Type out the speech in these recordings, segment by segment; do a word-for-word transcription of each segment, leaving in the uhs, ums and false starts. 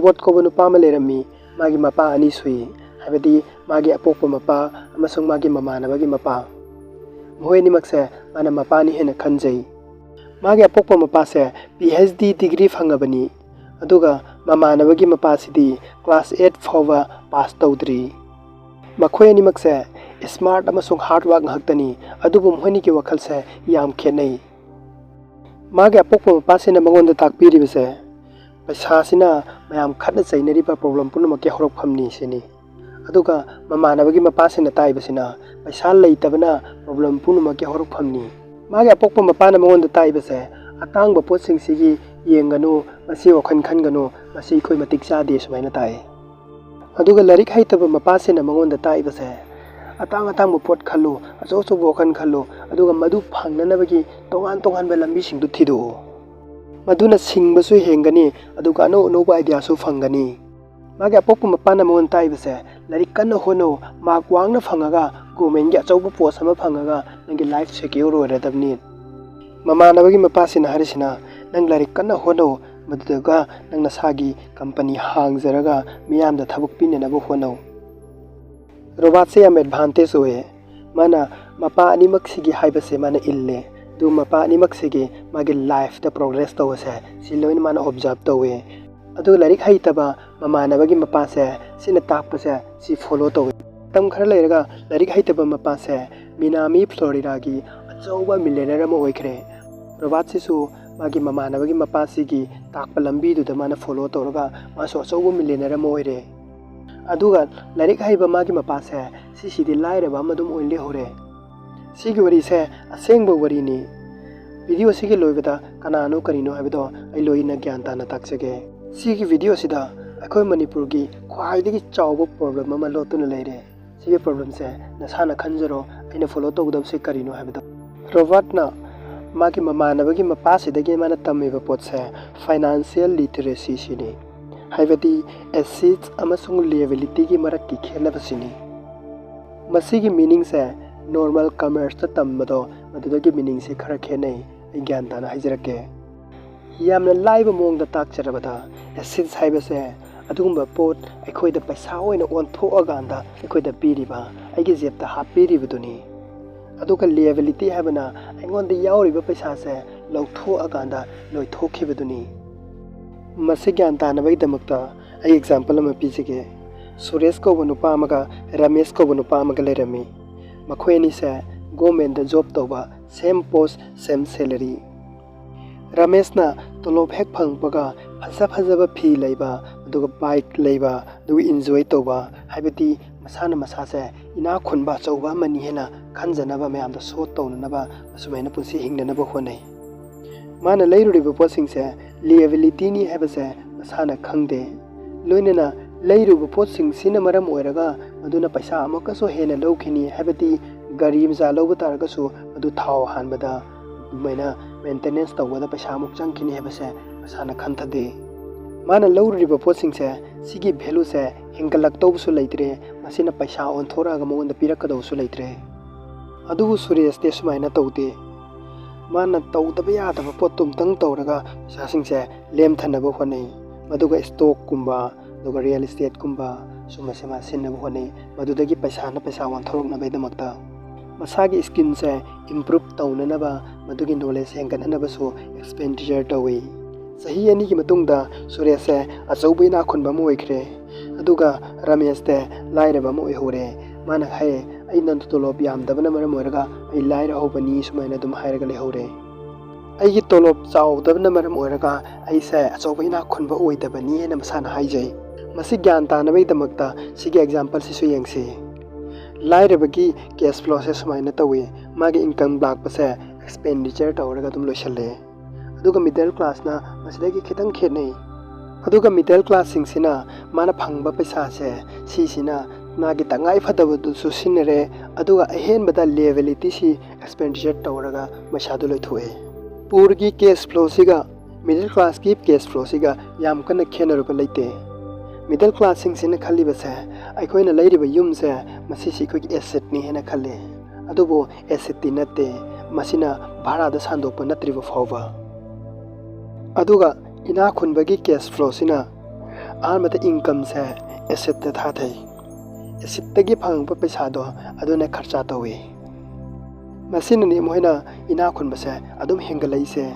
Robert ꯀꯧꯕ ꯅꯨꯄꯥ ꯑꯃ ꯂꯩꯔꯝꯃꯤ꯫ ꯃꯥꯒꯤ ꯃꯄꯥ ꯑꯅꯤ ꯁꯨꯏ, ꯍꯥꯏꯕꯗꯤ ꯃꯥꯒꯤ ꯑꯄꯣꯛꯄ ꯃꯄꯥ ꯑꯃꯁꯨꯡ ꯃꯥꯒꯤ ꯃꯃꯥꯟꯅꯕꯒꯤ ꯃꯄꯥ꯫ ꯃꯈꯣꯏ ꯑꯅꯤꯃꯛꯁꯦ ꯃꯥꯅ ꯃꯄꯥꯅꯤ ꯍꯥꯏꯅ ꯈꯟꯖꯩ꯫ ꯃꯥꯒꯤ ꯑꯄꯣꯛꯄ ꯃꯄꯥꯁꯦ ꯄꯤ ꯑꯩꯆ ꯗꯤ ꯗꯤꯒ꯭ꯔꯤ ꯐꯪꯉꯕꯅꯤ, ꯑꯗꯨꯒ ꯃꯃꯥꯟꯅꯕꯒꯤ ꯃꯄꯥꯁꯤꯗꯤ ꯀ꯭ꯂꯥꯁ ꯑꯩꯠ ꯐꯥꯎꯕ ꯄꯥꯁ ꯇꯧꯗ꯭ꯔꯤ꯫ ꯃꯈꯣꯏ ꯑꯅꯤꯃꯛꯁꯦ ꯁ꯭ꯃꯥꯔꯠ ꯑꯃꯁꯨꯡ ꯍꯥꯔꯗ ꯋꯥꯔꯛ ꯉꯥꯛꯇꯅꯤ, ꯑꯗꯨꯕꯨ ꯃꯈꯣꯏ ꯑꯅꯤꯒꯤ ꯋꯥꯈꯜꯁꯦ ꯌꯥꯝ ꯈꯦꯠꯅꯩ꯫ ꯃꯥꯒꯤ ꯑꯄꯣꯛꯄ ꯃꯄꯥꯁꯤꯅ ꯃꯉꯣꯟꯗ ꯇꯥꯛꯄꯤꯔꯤꯕꯁꯦ, ꯄꯩꯁꯥꯁꯤꯅ ꯃꯌꯥꯝ ꯈꯠꯅ ꯆꯩꯅꯔꯤꯕ ꯄ꯭ꯔꯣꯕ꯭ꯂꯦꯝ ꯄꯨꯝꯅꯃꯛꯀꯤ ꯍꯧꯔꯛꯐꯝꯅꯤ ꯁꯤꯅꯤ꯫ ꯑꯗꯨꯒ ꯃꯃꯥꯟꯅꯕꯒꯤ ꯃꯄꯥꯁꯤꯅ ꯇꯥꯛꯏꯕꯁꯤꯅ, ꯄꯩꯁꯥ ꯂꯩꯇꯕꯅ ꯄ꯭ꯔꯣꯕ꯭ꯂꯦꯝ ꯄꯨꯝꯅꯃꯛꯀꯤ ꯍꯧꯔꯛꯐꯝꯅꯤ꯫ ꯃꯥꯒꯤ ꯑꯄꯣꯛꯄ ꯃꯄꯥꯅ ꯃꯉꯣꯟꯗ ꯇꯥꯛꯏꯕꯁꯦ, ꯑꯇꯥꯡꯕ ꯄꯣꯠꯁꯤꯡꯁꯤꯒꯤ ꯌꯦꯡꯒꯅꯨ, ꯃꯁꯤ ꯋꯥꯈꯜ ꯈꯟꯒꯅꯨ, ꯃꯁꯤ ꯑꯩꯈꯣꯏ ꯃꯇꯤꯛ ꯆꯥꯗꯦ ꯁꯨꯃꯥꯏꯅ ꯇꯥꯛꯏ꯫ ꯑꯗꯨꯒ ꯂꯥꯏꯔꯤꯛ ꯍꯩꯇꯕ ꯃꯄꯥꯁꯤꯅ ꯃꯉꯣꯟꯗ ꯇꯥꯛꯏꯕꯁꯦ, ꯑꯇꯥꯡ ꯑꯇꯥꯡꯕ ꯄꯣꯠ ꯈꯜꯂꯨ, ꯑꯆꯧ ꯑꯆꯧꯕ ꯋꯥꯈꯜ ꯈꯜꯂꯨ, ꯑꯗꯨꯒ ꯃꯗꯨ ꯐꯪꯅꯅꯕꯒꯤ ꯇꯣꯉꯥꯟ ꯇꯣꯉꯥꯟꯕ ꯂꯝꯕꯤꯁꯤꯡꯗꯨ ꯊꯤꯗꯣꯛꯎ꯫ ꯃꯗꯨꯅ ꯁꯤꯡꯕꯁꯨ ꯍꯦꯟꯒꯅꯤ, ꯑꯗꯨꯒ ꯑꯅꯧ ꯑꯅꯧꯕ ꯑꯥꯏꯗꯤꯌꯥꯁꯨ ꯐꯪꯒꯅꯤ꯫ ꯃꯥꯒꯤ ꯑꯄꯣꯛꯄ ꯃꯄꯥꯅ ꯃꯉꯣꯟꯗ ꯇꯥꯛꯏꯕꯁꯦ, ꯂꯥꯏꯔꯤꯛ ꯀꯟꯅ ꯍꯣꯠꯅꯧ, ꯃꯥꯔꯛ ꯋꯥꯡꯅ ꯐꯪꯉꯒ ꯒꯣꯔꯃꯦꯟꯒꯤ ꯑꯆꯧꯕ ꯄꯣꯁ ꯑꯃ ꯐꯪꯉꯒ ꯅꯪꯒꯤ ꯂꯥꯏꯐ ꯁꯦꯀ꯭ꯌꯣꯔ ꯑꯣꯏꯔꯗꯕꯅꯤ꯫ ꯃꯃꯥꯟꯅꯕꯒꯤ ꯃꯄꯥꯁꯤꯅ ꯍꯥꯏꯔꯤꯁꯤꯅ, ꯅꯪ ꯂꯥꯏꯔꯤꯛ ꯀꯟꯅ ꯍꯣꯠꯅꯧ, ꯃꯗꯨꯗꯨꯒ ꯅꯪ ꯅꯁꯥꯒꯤ ꯀꯝꯄꯅꯤ ꯍꯥꯡꯖꯔꯒ ꯃꯤꯌꯥꯝꯗ ꯊꯕꯛ ꯄꯤꯅꯅꯕ ꯍꯣꯠꯅꯧ꯫ ꯔꯣꯕꯥꯔꯠꯁꯦ ꯌꯥꯝ ꯑꯦꯗꯚꯥꯟꯇꯦꯖ ꯑꯣꯏꯌꯦ꯫ ꯃꯥꯅ ꯃꯄꯥ ꯑꯅꯤꯃꯛꯁꯤꯒꯤ ꯍꯥꯏꯕꯁꯦ ꯃꯥꯅ ꯏꯜꯂꯦ꯫ ꯑꯗꯨ ꯃꯄꯥ ꯑꯅꯤꯃꯛꯁꯤꯒꯤ ꯃꯥꯒꯤ ꯂꯥꯏꯐꯇ ꯄ꯭ꯔꯣꯒ꯭ꯔꯦꯁ ꯇꯧꯕꯁꯦ ꯁꯤ ꯂꯣꯏꯅ ꯃꯥꯅ ꯑꯣꯕꯖꯥꯔꯕ ꯇꯧꯋꯦ꯫ ꯑꯗꯨꯒ ꯂꯥꯏꯔꯤꯛ ꯍꯩꯇꯕ ꯃꯃꯥꯟꯅꯕꯒꯤ ꯃꯄꯥꯁꯦ ꯁꯤꯅ ꯇꯥꯛꯄꯁꯦ ꯁꯤ ꯐꯣꯂꯣ ꯇꯧꯋꯦ꯫ ꯃꯇꯝ ꯈꯔ ꯂꯩꯔꯒ ꯂꯥꯏꯔꯤꯛ ꯍꯩꯇꯕ ꯃꯄꯥꯁꯦ ꯃꯤꯅꯥꯃꯤ ꯐ꯭ꯂꯣꯔꯤꯗꯥꯒꯤ ꯑꯆꯧꯕ ꯃꯤꯂꯤꯌꯅꯔ ꯑꯃ ꯑꯣꯏꯈ꯭ꯔꯦ꯫ ꯔꯣꯕꯥꯔꯠꯁꯤꯁꯨ ꯃꯥꯒꯤ ꯃꯃꯥꯟꯅꯕꯒꯤ ꯃꯄꯥꯁꯤꯒꯤ ꯇꯥꯛꯄ ꯂꯝꯕꯤꯗꯨꯗ ꯃꯥꯅ ꯐꯣꯂꯣ ꯇꯧꯔꯒ ꯃꯥꯁꯨ ꯑꯆꯧꯕ ꯃꯤꯂꯤꯌꯅꯔ ꯑꯃ ꯑꯣꯏꯔꯦ꯫ ꯑꯗꯨꯒ ꯂꯥꯏꯔꯤꯛ ꯍꯩꯕ ꯃꯥꯒꯤ ꯃꯄꯥꯁꯦ ꯁꯤꯁꯤꯗꯤ ꯂꯥꯏꯔꯕ ꯑꯃ ꯑꯗꯨꯝ ꯑꯣꯏꯅ ꯂꯩꯍꯧꯔꯦ꯫ ꯁꯤꯒꯤ ꯋꯥꯔꯤꯁꯦ ꯑꯁꯦꯡꯕ ꯋꯥꯔꯤꯅꯤ꯫ ꯚꯤꯗꯤꯑꯣ ꯑꯁꯤꯒꯤ ꯂꯣꯏꯕꯗ ꯀꯅꯥꯅꯣ ꯀꯔꯤꯅꯣ ꯍꯥꯏꯕꯗꯣ ꯑꯩ ꯂꯣꯏꯅ ꯒ꯭ꯌꯥꯟ ꯇꯥꯅ ꯇꯥꯛꯆꯒꯦ꯫ ꯁꯤꯒꯤ ꯚꯤꯗꯤꯑꯣ ꯑꯁꯤꯗ ꯑꯩꯈꯣꯏ ꯃꯅꯤꯄꯨꯔꯒꯤ ꯈ꯭ꯋꯥꯏꯗꯒꯤ ꯆꯥꯎꯕ ꯄ꯭ꯔꯣꯕ꯭ꯂꯦꯝ ꯑꯃ ꯂꯣꯠꯇꯨꯅ ꯂꯩꯔꯦ꯫ ꯁꯤꯒꯤ ꯄ꯭ꯔꯣꯕ꯭ꯂꯦꯝꯁꯦ ꯅꯁꯥꯅ ꯈꯟꯖꯔꯣ, ꯑꯩꯅ ꯐꯣꯂꯣ ꯇꯧꯒꯗꯕꯁꯦ ꯀꯔꯤꯅꯣ ꯍꯥꯏꯕꯗꯣ꯫ ꯔꯣꯕꯥꯔꯠꯅ ꯃꯥꯒꯤ ꯃꯃꯥꯟꯅꯕꯒꯤ ꯃꯄꯥꯁꯤꯗꯒꯤ ꯃꯥꯅ ꯇꯝꯃꯤꯕ ꯄꯣꯠꯁꯦ ꯐꯥꯏꯅꯥꯟꯁꯤꯌꯦꯜ ꯂꯤꯇꯔꯦꯁꯤ ꯁꯤꯅꯤ, ꯍꯥꯏꯕꯗꯤ ꯑꯦꯁꯦꯠꯁ ꯑꯃꯁꯨꯡ ꯂꯤꯑꯦꯕꯤꯂꯤꯇꯤꯒꯤ ꯃꯔꯛꯀꯤ ꯈꯦꯠꯅꯕꯁꯤꯅꯤ꯫ ꯃꯁꯤꯒꯤ ꯃꯤꯅꯤꯡꯁꯦ ꯅꯣꯔꯃꯦꯜ ꯀꯃꯔꯁꯇ ꯇꯝꯕꯗꯣ ꯃꯗꯨꯗꯒꯤ ꯃꯤꯅꯤꯡꯁꯦ ꯈꯔ ꯈꯦꯠꯅꯩ꯫ ꯑꯩ ꯒ꯭ꯌꯥꯟ ꯇꯥꯅ ꯍꯥꯏꯖꯔꯛꯀꯦ꯫ ꯌꯥꯝꯅ ꯂꯥꯏꯕ ꯃꯑꯣꯡꯗ ꯇꯥꯛꯆꯔꯕꯗ, assets ꯍꯥꯏꯕꯁꯦ ꯑꯗꯨꯒꯨꯝꯕ ꯄꯣꯠ ꯑꯩꯈꯣꯏꯗ ꯄꯩꯁꯥ ꯑꯣꯏꯅ ꯑꯣꯟꯊꯣꯛꯑꯀꯥꯟꯗ ꯑꯩꯈꯣꯏꯗ ꯄꯤꯔꯤꯕ, ꯑꯩꯒꯤ ꯖꯦꯕꯇ ꯍꯥꯞꯄꯤꯔꯤꯕꯗꯨꯅꯤ꯫ ꯑꯗꯨꯒ liability ꯍꯥꯏꯕꯅ ꯑꯩꯉꯣꯟꯗ ꯌꯥꯎꯔꯤꯕ ꯄꯩꯁꯥꯁꯦ ꯂꯧꯊꯣꯛꯑꯀꯥꯟꯗ ꯂꯣꯏꯊꯣꯛꯈꯤꯕꯗꯨꯅꯤ꯫ ꯃꯁꯤ ꯒ꯭ꯌꯥꯟ ꯇꯥꯅꯕꯒꯤꯗꯃꯛꯇ ꯑꯩ example ꯑꯃ ꯄꯤꯖꯒꯦ꯫ ꯁꯨꯔꯦꯁ ꯀꯧꯕ ꯅꯨꯄꯥ ꯑꯃꯒ ꯔꯃꯦꯁ ꯀꯧꯕ ꯅꯨꯄꯥ ꯑꯃꯒ ꯂꯩꯔꯝꯃꯤ꯫ ꯃꯈꯣꯏ ꯑꯅꯤꯁꯦ governmentꯗ job ꯇꯧꯕ, same post, same salary꯫ ꯔꯃꯦꯁꯅ ꯇꯣꯂꯣꯞ ꯍꯦꯛ ꯐꯪꯕꯒ ꯐꯖ ꯐꯖꯕ ꯐꯤ ꯂꯩꯕ, ꯑꯗꯨꯒ bike ꯂꯩꯕ, ꯑꯗꯨꯒ enjoy ꯇꯧꯕ, ꯍꯥꯏꯕꯗꯤ ꯃꯁꯥꯅ ꯃꯁꯥꯁꯦ ꯏꯅꯥꯛ ꯈꯨꯟꯕ ꯑꯆꯧꯕ ꯑꯃꯅꯤ ꯍꯥꯏꯅ ꯈꯟꯖꯅꯕ, ꯃꯌꯥꯝꯗ show ꯇꯧꯅꯅꯕ, ꯑꯁꯨꯃꯥꯏꯅ ꯄꯨꯟꯁꯤ ꯍꯤꯡꯅꯅꯕ ꯍꯣꯠꯅꯩ꯫ ꯃꯥꯅ ꯂꯩꯔꯨꯔꯤꯕ ꯄꯣꯠꯁꯤꯡꯁꯦ liabilityꯅꯤ ꯍꯥꯏꯕꯁꯦ ꯃꯁꯥꯅ ꯈꯪꯗꯦ꯫ ꯂꯣꯏꯅꯅ ꯂꯩꯔꯨꯕ ꯄꯣꯠꯁꯤꯡꯁꯤꯅ ꯃꯔꯝ ꯑꯣꯏꯔꯒ ꯃꯗꯨꯅ ꯄꯩꯁꯥ ꯑꯃꯨꯛꯀꯁꯨ ꯍꯦꯟꯅ ꯂꯧꯈꯤꯅꯤ, ꯍꯥꯏꯕꯗꯤ ꯒꯥꯔꯤ ꯃꯆꯥ ꯂꯧꯕ ꯇꯥꯔꯒꯁꯨ ꯃꯗꯨ ꯊꯥꯎ ꯍꯥꯟꯕꯗ, ꯑꯗꯨꯃꯥꯏꯅ maintenance ꯇꯧꯕꯗ ꯄꯩꯁꯥ ꯑꯃꯨꯛ ꯆꯪꯈꯤꯅꯤ ꯍꯥꯏꯕꯁꯦ ꯃꯁꯥꯅ ꯈꯟꯊꯗꯦ꯫ ꯃꯥꯅ ꯂꯧꯔꯨꯔꯤꯕ ꯄꯣꯠꯁꯤꯡꯁꯦ, ꯁꯤꯒꯤ valueꯁꯦ ꯍꯦꯟꯒꯠꯂꯛꯇꯧꯕꯁꯨ ꯂꯩꯇ꯭ꯔꯦ, ꯃꯁꯤꯅ ꯄꯩꯁꯥ ꯑꯣꯟꯊꯣꯔꯛꯑꯒ ꯃꯉꯣꯟꯗ ꯄꯤꯔꯛꯀꯗꯧꯕꯁꯨ ꯂꯩꯇ꯭ꯔꯦ꯫ ꯑꯗꯨꯕꯨ ꯁꯨꯔꯦꯁꯇꯤ ꯁꯨꯃꯥꯏꯅ ꯇꯧꯗꯦ꯫ ꯃꯥꯅ ꯇꯧꯗꯕ ꯌꯥꯗꯕ ꯄꯣꯠꯇꯨ ꯑꯃꯇꯪ ꯇꯧꯔꯒ ꯄꯩꯁꯥꯁꯤꯡꯁꯦ ꯂꯦꯝꯊꯅꯕ ꯍꯣꯠꯅꯩ꯫ ꯃꯗꯨꯒ stockꯀꯨꯝꯕ, ꯑꯗꯨꯒ real estateꯀꯨꯝꯕ, ꯁꯨꯝꯕꯁꯦ ꯃꯥ ꯁꯤꯖꯤꯟꯅꯕ ꯍꯣꯠꯅꯩ꯫ ꯃꯗꯨꯗꯒꯤ ꯄꯩꯁꯥꯅ ꯄꯩꯁꯥ ꯑꯣꯟꯊꯣꯔꯛꯅꯕꯒꯤꯗꯃꯛꯇ ꯃꯁꯥꯒꯤ skillꯁꯦ improve ꯇꯧꯅꯅꯕ, ꯃꯗꯨꯒꯤ knowledge ꯍꯦꯟꯒꯠꯅꯅꯕꯁꯨ expenditure ꯇꯧꯏ꯫ ꯆꯍꯤ ꯑꯅꯤꯒꯤ ꯃꯇꯨꯡꯗ ꯁꯨꯔꯦꯁꯁꯦ ꯑꯆꯧꯕ ꯏꯅꯥꯛ ꯈꯨꯟꯕ ꯑꯃ ꯑꯣꯏꯈ꯭ꯔꯦ꯫ ꯑꯗꯨꯒ ꯔꯃꯦꯁꯇꯤ ꯂꯥꯏꯔꯕ ꯑꯃ ꯑꯣꯏꯍꯧꯔꯦ꯫ ꯃꯥꯅ ꯍꯥꯏ, "ꯑꯩꯅ ꯇꯣꯂꯣꯞ ꯌꯥꯝꯗꯕꯅ ꯃꯔꯝ ꯑꯣꯏꯔꯒ ꯑꯩ ꯂꯥꯏꯔ ꯍꯧꯕꯅꯤ" ꯁꯨꯃꯥꯏꯅ ꯑꯗꯨꯝ ꯍꯥꯏꯔꯒ ꯂꯩꯍꯧꯔꯦ꯫ "ꯑꯩꯒꯤ ꯇꯣꯂꯣꯞ ꯆꯥꯎꯗꯕꯅ ꯃꯔꯝ ꯑꯣꯏꯔꯒ ꯑꯩꯁꯦ ꯑꯆꯧꯕ ꯏꯅꯥꯛ ꯈꯨꯟꯕ ꯑꯣꯏꯗꯕꯅꯤ" ꯍꯥꯏꯅ ꯃꯁꯥꯅ ꯍꯥꯏꯖꯩ꯫ ꯃꯁꯤ ꯒ꯭ꯌꯥꯟ ꯇꯥꯅꯕꯒꯤꯗꯃꯛꯇ ꯁꯤꯒꯤ exampleꯁꯤꯁꯨ ꯌꯦꯡꯁꯤ꯫ ꯂꯥꯏꯔꯕꯒꯤ cash flowꯁꯦ ꯁꯨꯃꯥꯏꯅ ꯇꯧꯏ꯫ ꯃꯥꯒꯤ income ꯂꯥꯛꯄꯁꯦ expenditure ꯇꯧꯔꯒ ꯑꯗꯨꯝ ꯂꯣꯏꯁꯜꯂꯦ꯫ ꯑꯗꯨꯒ middle classꯅ ꯃꯁꯤꯗꯒꯤ ꯈꯤꯇꯪ ꯈꯦꯠꯅꯩ꯫ ꯑꯗꯨꯒ middle classꯁꯤꯡꯁꯤꯅ ꯃꯥꯅ ꯐꯪꯕ ꯄꯩꯁꯥꯁꯦ, ꯁꯤꯁꯤꯅ ꯃꯥꯒꯤ ꯇꯉꯥꯏ ꯐꯗꯕꯗꯨꯁꯨ ꯁꯤꯖꯤꯟꯅꯔꯦ, ꯑꯗꯨꯒ ꯑꯍꯦꯟꯕꯗ liabilityꯁꯤ expenditure ꯇꯧꯔꯒ ꯄꯩꯁꯥꯗꯨ ꯂꯣꯏꯊꯣꯛꯑꯦ꯫ Poorꯒꯤ cash flowꯁꯤꯒ middle classꯀꯤ cash flowꯁꯤꯒ ꯌꯥꯝ ꯀꯟꯅ ꯈꯦꯠꯅꯔꯨꯕ ꯂꯩꯇꯦ꯫ Middle classꯁꯤꯡꯁꯤꯅ ꯈꯜꯂꯤꯕꯁꯦ, ꯑꯩꯈꯣꯏꯅ ꯂꯩꯔꯤꯕ ꯌꯨꯝꯁꯦ, ꯃꯁꯤꯁꯤ ꯑꯩꯈꯣꯏꯒꯤ assetꯅꯤ ꯍꯥꯏꯅ ꯈꯜꯂꯤ꯫ ꯑꯗꯨꯕꯨ assetꯇꯤ ꯅꯠꯇꯦ, ꯃꯁꯤꯅ ꯚꯥꯔꯥꯗ ꯁꯥꯟꯗꯣꯛꯄ ꯅꯠꯇ꯭ꯔꯤꯕ ꯐꯥꯎꯕ꯫ ꯑꯗꯨꯒ ꯏꯅꯥꯛ ꯈꯨꯟꯕꯒꯤ cash flowꯁꯤꯅ ꯑꯍꯥꯟꯕꯗ incomeꯁꯦ assetꯇ ꯊꯥꯊꯩ꯫ Assetꯇꯒꯤ ꯐꯪꯉꯛꯄ ꯄꯩꯁꯥꯗꯣ ꯑꯗꯨꯅ ꯈꯔꯆꯥ ꯇꯧꯏ꯫ ꯃꯁꯤꯅꯅꯤ ꯃꯈꯣꯏꯅ ꯏꯅꯥꯛ ꯈꯨꯟꯕꯁꯦ ꯑꯗꯨꯝ ꯍꯦꯟꯒꯠꯂꯛꯏꯁꯦ꯫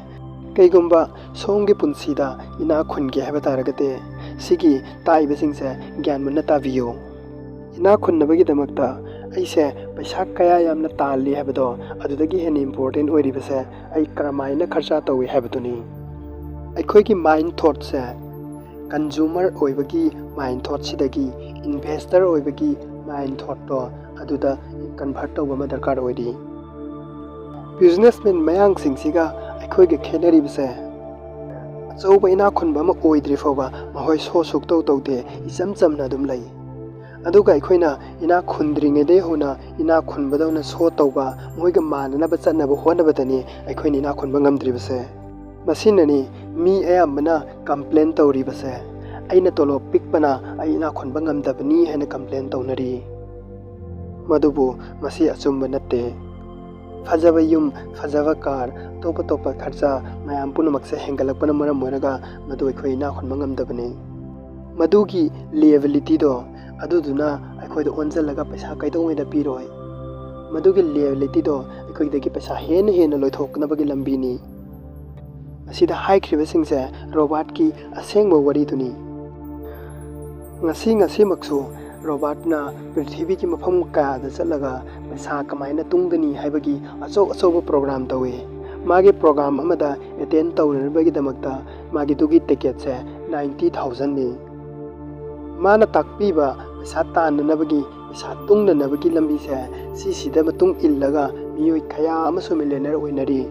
ꯀꯩꯒꯨꯝꯕ ꯁꯣꯝꯒꯤ ꯄꯨꯟꯁꯤꯗ ꯏꯅꯥꯛ ꯈꯨꯟꯒꯦ ꯍꯥꯏꯕ ꯇꯥꯔꯒꯗꯤ ꯁꯤꯒꯤ ꯇꯥꯛꯏꯕꯁꯤꯡꯁꯦ ꯒ꯭ꯌꯥꯟ ꯃꯨꯟꯅ ꯇꯥꯕꯤꯌꯨ꯫ ꯏꯅꯥꯛ ꯈꯨꯟꯅꯕꯒꯤꯗꯃꯛꯇ ꯑꯩꯁꯦ ꯄꯩꯁꯥ ꯀꯌꯥ ꯌꯥꯝꯅ ꯇꯥꯜꯂꯤ ꯍꯥꯏꯕꯗꯣ ꯑꯗꯨꯗꯒꯤ ꯍꯦꯟꯅ important ꯑꯣꯏꯔꯤꯕꯁꯦ ꯑꯩ ꯀꯔꯝꯍꯥꯏꯅ ꯈꯔꯆꯥ ꯇꯧꯏ ꯍꯥꯏꯕꯗꯨꯅꯤ꯫ ꯑꯩꯈꯣꯏꯒꯤ mind thoughtꯁꯦ consumer ꯑꯣꯏꯕꯒꯤ mind thoughtꯁꯤꯗꯒꯤ investor ꯑꯣꯏꯕꯒꯤ mind thoughtꯇꯣ ꯑꯗꯨꯗ convert ꯇꯧꯕ ꯑꯃ ꯗꯔꯀꯥꯔ ꯑꯣꯏꯔꯤ꯫ Businessman ꯃꯌꯥꯡꯁꯤꯡꯁꯤꯒ ꯑꯩꯈꯣꯏꯒ ꯈꯦꯠꯅꯔꯤꯕꯁꯦ, ꯑꯆꯧꯕ ꯏꯅꯥꯛ ꯈꯨꯟꯕ ꯑꯃ ꯑꯣꯏꯗ꯭ꯔꯤ ꯐꯥꯎꯕ ꯃꯈꯣꯏ show ꯁꯨꯛꯇꯧ ꯇꯧꯗꯦ, ꯏꯆꯝ ꯆꯝꯅ ꯑꯗꯨꯝ ꯂꯩ꯫ ꯑꯗꯨꯒ ꯑꯩꯈꯣꯏꯅ ꯏꯅꯥꯛ ꯈꯨꯟꯗ꯭ꯔꯤꯉꯩꯗꯒꯤ ꯍꯧꯅ ꯏꯅꯥꯛ ꯈꯨꯟꯕꯗꯧꯅ show ꯇꯧꯕ, ꯃꯈꯣꯏꯒ ꯃꯥꯟꯅꯅꯕ ꯆꯠꯅꯕ ꯍꯣꯠꯅꯕꯗꯅꯤ ꯑꯩꯈꯣꯏꯅ ꯏꯅꯥꯛ ꯈꯨꯟꯕ ꯉꯝꯗ꯭ꯔꯤꯕꯁꯦ꯫ ꯃꯁꯤꯅꯅꯤ ꯃꯤ ꯑꯌꯥꯝꯕꯅ complain ꯇꯧꯔꯤꯕꯁꯦ꯫ "ꯑꯩꯅ ꯇꯣꯂꯣꯞ ꯄꯤꯛꯄꯅ ꯑꯩ ꯏꯅꯥꯛ ꯈꯨꯟꯕ ꯉꯝꯗꯕꯅꯤ" ꯍꯥꯏꯅ complain ꯇꯧꯅꯔꯤ꯫ ꯃꯗꯨꯕꯨ ꯃꯁꯤ ꯑꯆꯨꯝꯕ ꯅꯠꯇꯦ꯫ ꯐꯖꯕ ꯌꯨꯝ, ꯐꯖꯕ car, ꯑꯇꯣꯞ ꯑꯇꯣꯞꯄ ꯈꯔꯆꯥ ꯃꯌꯥꯝ ꯄꯨꯝꯅꯃꯛꯁꯦ ꯍꯦꯟꯒꯠꯂꯛꯄꯅ ꯃꯔꯝ ꯑꯣꯏꯔꯒ ꯃꯗꯨ ꯑꯩꯈꯣꯏ ꯏꯅꯥꯛ ꯈꯨꯟꯕ ꯉꯝꯗꯕꯅꯤ꯫ ꯃꯗꯨꯒꯤ liabilityꯗꯣ ꯑꯗꯨꯗꯨꯅ ꯑꯩꯈꯣꯏꯗ ꯑꯣꯟꯁꯤꯜꯂꯒ ꯄꯩꯁꯥ ꯀꯩꯗꯧꯉꯩꯗ ꯄꯤꯔꯣꯏ꯫ ꯃꯗꯨꯒꯤ liabilityꯗꯣ ꯑꯩꯈꯣꯏꯗꯒꯤ ꯄꯩꯁꯥ ꯍꯦꯟꯅ ꯍꯦꯟꯅ ꯂꯣꯏꯊꯣꯛꯅꯕꯒꯤ ꯂꯝꯕꯤꯅꯤ꯫ ꯃꯁꯤꯗ ꯍꯥꯏꯈ꯭ꯔꯤꯕꯁꯤꯡꯁꯦ ꯔꯣꯕꯥꯔꯠꯀꯤ ꯑꯁꯦꯡꯕ ꯋꯥꯔꯤꯗꯨꯅꯤ꯫ ꯉꯁꯤ ꯉꯁꯤꯃꯛꯁꯨ ꯔꯣꯕꯥꯔꯠꯅ ꯄ꯭ꯔꯤꯊꯤꯕꯤꯒꯤ ꯃꯐꯝ ꯀꯌꯥꯗ ꯆꯠꯂꯒ ꯄꯩꯁꯥ ꯀꯃꯥꯏꯅ ꯇꯨꯡꯒꯅꯤ ꯍꯥꯏꯕꯒꯤ ꯑꯆꯧ ꯑꯆꯧꯕ program ꯇꯧꯏ꯫ ꯃꯥꯒꯤ program ꯑꯃꯗ attend ꯇꯧꯅꯅꯕꯒꯤꯗꯃꯛꯇ ꯃꯥꯒꯤꯗꯨꯒꯤ ticketꯁꯦ ninety thousandꯅꯤ꯫ ꯃꯥꯅ ꯇꯥꯛꯄꯤꯕ ꯄꯩꯁꯥ ꯇꯥꯟꯅꯅꯕꯒꯤ, ꯄꯩꯁꯥ ꯇꯨꯡꯅꯅꯕꯒꯤ ꯂꯝꯕꯤꯁꯦ ꯁꯤꯁꯤꯗ ꯃꯇꯨꯡ ꯏꯜꯂꯒ ꯃꯤꯑꯣꯏ ꯀꯌꯥ ꯑꯃꯁꯨ millionaire ꯑꯣꯏꯅꯔꯤ꯫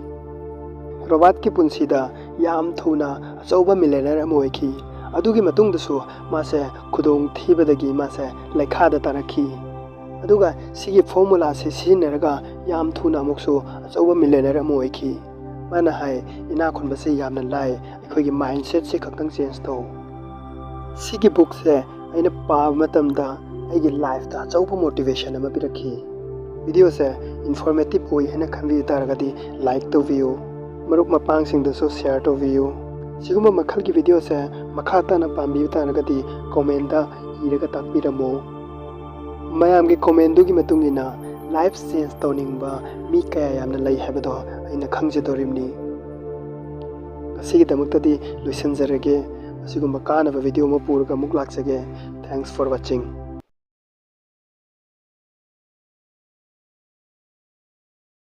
ꯔꯣꯕꯥꯔꯠꯀꯤ ꯄꯨꯟꯁꯤꯗ ꯌꯥꯝ ꯊꯨꯅ ꯑꯆꯧꯕ millionaire ꯑꯃ ꯑꯣꯏꯈꯤ꯫ ꯑꯗꯨꯒꯤ ꯃꯇꯨꯡꯗꯁꯨ ꯃꯥꯁꯦ ꯈꯨꯗꯣꯡ ꯊꯤꯕꯗꯒꯤ ꯃꯥꯁꯦ ꯂꯩꯈꯥꯗ ꯇꯥꯔꯛꯈꯤ꯫ ꯑꯗꯨꯒ ꯁꯤꯒꯤ formulaꯁꯦ ꯁꯤꯖꯤꯟꯅꯔꯒ ꯌꯥꯝ ꯊꯨꯅ ꯑꯃꯨꯛꯁꯨ ꯑꯆꯧꯕ millionaire ꯑꯃ ꯑꯣꯏꯈꯤ꯫ ꯃꯥꯅ ꯍꯥꯏ, "ꯏꯅꯥꯛ ꯈꯨꯟꯕꯁꯦ ꯌꯥꯝꯅ ꯂꯥꯏ, ꯑꯩꯈꯣꯏꯒꯤ mindsetꯁꯦ ꯈꯛꯇꯪ change ꯇꯧ"꯫ ꯁꯤꯒꯤ bookꯁꯦ ꯑꯩꯅ ꯄꯥꯕ ꯃꯇꯝꯗ ꯑꯩꯒꯤ lifeꯇ ꯑꯆꯧꯕ motivation ꯑꯃ ꯄꯤꯔꯛꯈꯤ꯫ Videoꯁꯦ informative ꯑꯣꯏ ꯍꯥꯏꯅ ꯈꯟꯕꯤꯕ ꯇꯥꯔꯒꯗꯤ like ꯇꯧꯕꯤꯌꯨ, ꯃꯔꯨꯞ ꯃꯄꯥꯡꯁꯤꯡꯗꯁꯨ share ꯇꯧꯕꯤꯌꯨ꯫ ꯁꯤꯒꯨꯝꯕ ꯃꯈꯜꯒꯤ videoꯁꯦ ꯃꯈꯥ ꯇꯥꯅ ꯄꯥꯝꯕꯤꯕ ꯇꯥꯔꯒꯗꯤ commentꯇ ꯏꯔꯒ ꯇꯥꯛꯄꯤꯔꯝꯃꯨ꯫ ꯃꯌꯥꯝꯒꯤ commentꯗꯨꯒꯤ ꯃꯇꯨꯡ ꯏꯟꯅ life change ꯇꯧꯅꯤꯡꯕ ꯃꯤ ꯀꯌꯥ ꯌꯥꯝꯅ ꯂꯩ ꯍꯥꯏꯕꯗꯣ ꯑꯩꯅ ꯈꯪꯖꯗꯣꯔꯤꯕꯅꯤ꯫ ꯉꯁꯤꯒꯤꯗꯃꯛꯇꯗꯤ ꯂꯣꯏꯁꯤꯟꯖꯔꯒꯦ꯫ ꯑꯁꯤꯒꯨꯝꯕ ꯀꯥꯟꯅꯕ video ꯑꯃ ꯄꯨꯔꯒ ꯑꯃꯨꯛ ꯂꯥꯛꯆꯒꯦ꯫ Thanks for watching.